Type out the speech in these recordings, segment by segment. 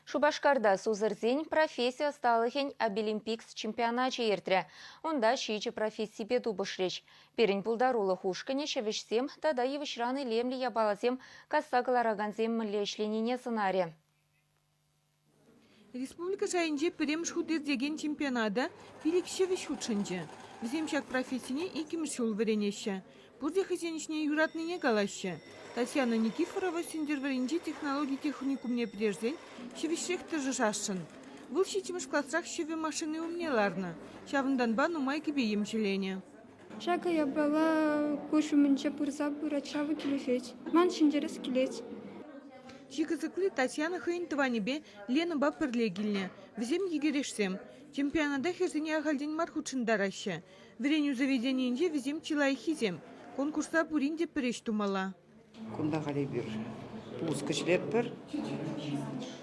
Шупашкарта сусӑрсен професси ӑсталӑхӗн Абилимпикс чемпионачӗ иртрӗ. Унта ҫичӗ профессипе тупӑшрӗҫ. Пирӗн пултарулӑх ушкӑнӗ ҫӗвӗҫсем тата йывӑҫран илемлӗ япаласем касса кӑларакансем мӗнле ӗҫленине сӑнарӗ. Республика шайӗнче пӗрремӗш хут иртекен чемпионата пилӗк ҫӗвӗҫ хутшӑнчӗ. Вӗсем ҫак профессине иккӗмӗш ҫул вӗренеҫҫӗ. Пурте хӑйсен ӗҫне юратнине калаҫҫӗ. Татьяна Никифорова Сӗнтӗрвӑрринчи технологи техникумне пӗтерсен ҫӗвӗҫрех тӑрӑшасшӑн. Вӑл ҫиччӗмӗш класрах ҫӗвӗ машини умне ларнӑ. Ҫавӑнтанпа нумай кӗпе-йӗм ҫӗленӗ. Ҫакӑ япала куҫ умӗнче пырса пырать, ҫавӑ килӗшет. Ман ҫӗнтерес килет. Чи кӑсӑкли Татьяна хӑйӗн тӑванӗпе Ленӑпа пӗрле килнӗ. Вӗсем йӗкӗрешсем. Чемпионата хӗрсене ахальтен мар хутшӑнтараҫҫӗ. Вӗренӳ заведенийӗнче вӗсем чи лайӑххисем. Конкурсра пурин те пӗр ӗҫ тумалла. Кунта халь эпир блузка ҫӗлетпӗр.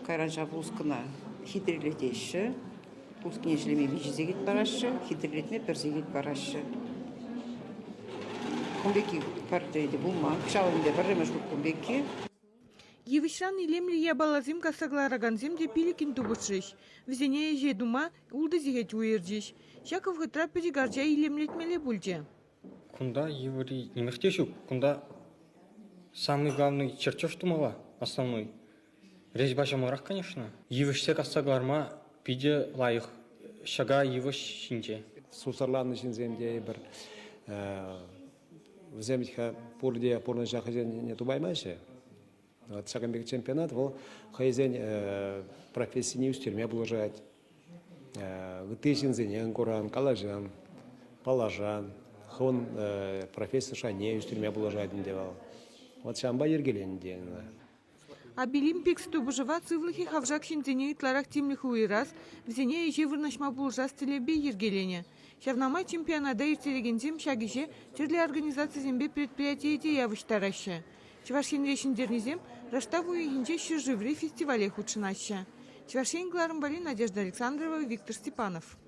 Кайран ҫав блузкӑна хитрелетеҫҫӗ. Блузкине ҫӗлеме виҫӗ сехет параҫҫӗ, хитрелетме пӗр сехет параҫҫӗ. Кун пекки пӗрре те пулман. Кӑҫал ӗнтӗ пӗрремӗш хут кун пекки. Йывӑҫран илемлӗ япаласем касса кӑларакансем те пилӗкӗн тупӑшрӗҫ. Вӗсене ӗҫе тума ултӑ сехет уйӑрчӗҫ. Ҫак вӑхӑтра пӗчӗк арча илемлетмелле пулчӗ. Кунта йывӑрри нимех те ҫук. Кунта самый главный чертеж тумалла, основной. Резьба ҫӑмӑлрах, конечно. Йывӑҫсем касса кӑларма питӗ лайӑх ҫӑка йывӑҫ ҫинче. Сусӑрланнӑ ҫынсем тейӗпӗр. Вӗсем пурте пурнӑҫа хӑйсене тупаймаҫҫӗ. Вот ҫакӑн пек чемпионат вӑл хӑйсен профессине ӳстерме пулӑшать. Ытти ҫынсене куран, калаҫан, паллашан, хӑвӑн професси шайне ӳстерме пулӑшать ӗнтӗ вӑл. Вот ҫавӑнпа йӗркеленӗ те ӑна. Абилимпикс тупӑшӑва сывлӑхӗ хавшак ҫынсене ытларах тимлӗх уйӑрас, вӗсене ӗҫе вырнаҫма пулӑшас тӗллевпе йӗркеленӗ. Ҫавна май чемпионата ирттерекенсем ҫак ӗҫе тӗрлӗ организацисемпе предприятие те явӑҫтараҫҫӗ. Чӑваш Енре ҫӗнтернисем раштав уйӑхӗнче ҫӗршыври фестивале хутшӑнаҫҫӗ. Чӑваш Ен кӑларӑм валли Надежда Александрова, Виктор Степанов.